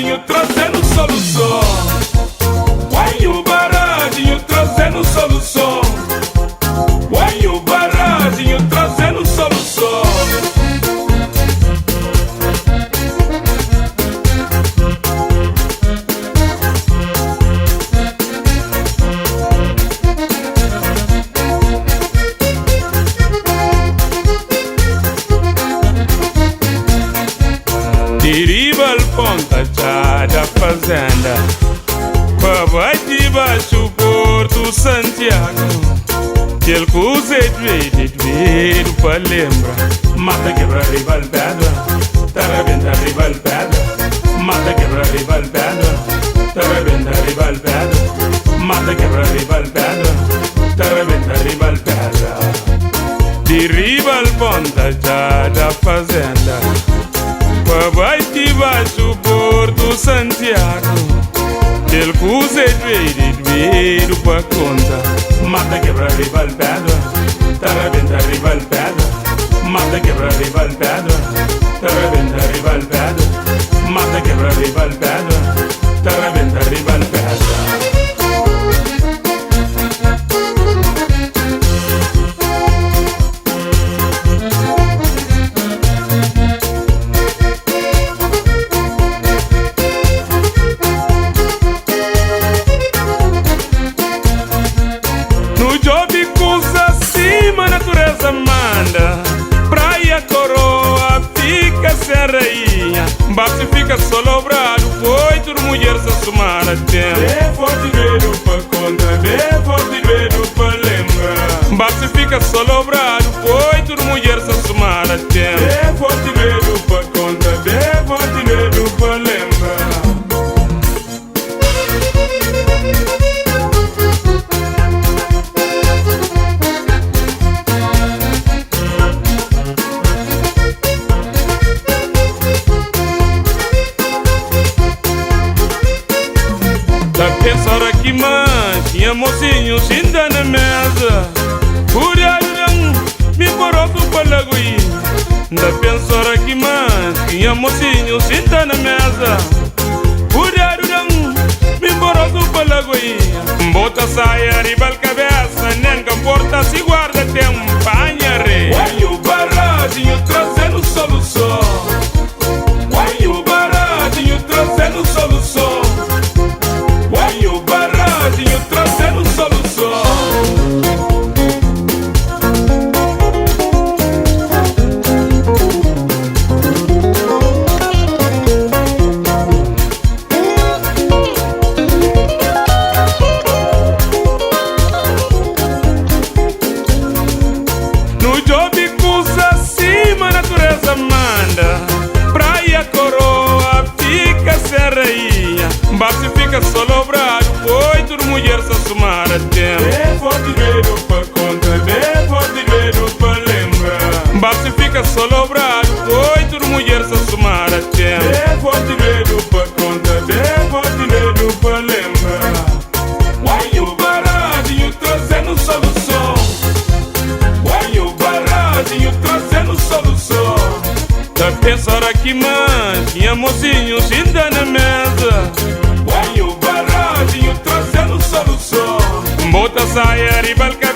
Baradinho trazendo solução. Vai o Baradinho trazendo solução. Vai o Baradinho trazendo solução. Diriba ponta já da fazenda, Pa vai de baixo Porto Santiago. Kel kuze doido, doido pa lembra. Mata quebra rival pedra, tá rebenta rival pedra. Mata quebra rival pedra, tá rebenta rival pedra. Mata quebra rival pedra, tá rebenta rival pedra. Di riba ponta já da fazenda, Pa vai de baixo Porto Santiago. Kel kuze doido, doido pa conta. Mata quebra rival pedra, tá rebenta rival pedra. Mata quebra rival pedra, tá rebenta rival pedra. Mata quebra rival pedra, tá rebenta rival pedra. No job kuza acima natureza manda. Praia coroa fica sem rainha. Bate fica solobrado, foi tudo mulher se sumar a tempo. Bem forte doido pa conta, bem forte doido pa lembrar. Bate fica solobrado, foi tudo mulher se sumar a tempo. Bem forte doido pa conta, bem forte doido pa lembrar. Tá pensar aqui mais, mocinho sinta na mesa. Curiadão, me coroto para lagoinha. Tá pensar aqui mais, mocinho sinta na mesa. Curiadão, me coroto para lagoinha. Bota saia, riba cabeça, nem comporta se guarda tempo, panha re. Vai o Baradinho trazendo solução. Vai o Baradinho trazendo solução. Vai o Baradinho trazendo solução. No job kuza acima natureza manda. Praia coroa fica sem rainha. Bate fica solobrado, foi tudo mulher se sumar a tempo. Bem forte doido pa conta, bem forte doido pa lembrar. Bate fica solobrado, foi tudo mulher se sumar a tempo. Bem forte doido pa conta, bem forte doido pa lembrar. Vai o Baradinho trazendo solução. Vai o Baradinho trazendo solução. Tá pensar aqui mais, mocinho sinta na mesa. Vai o Baradinho trazendo solução. Bota saia, riba cabeça.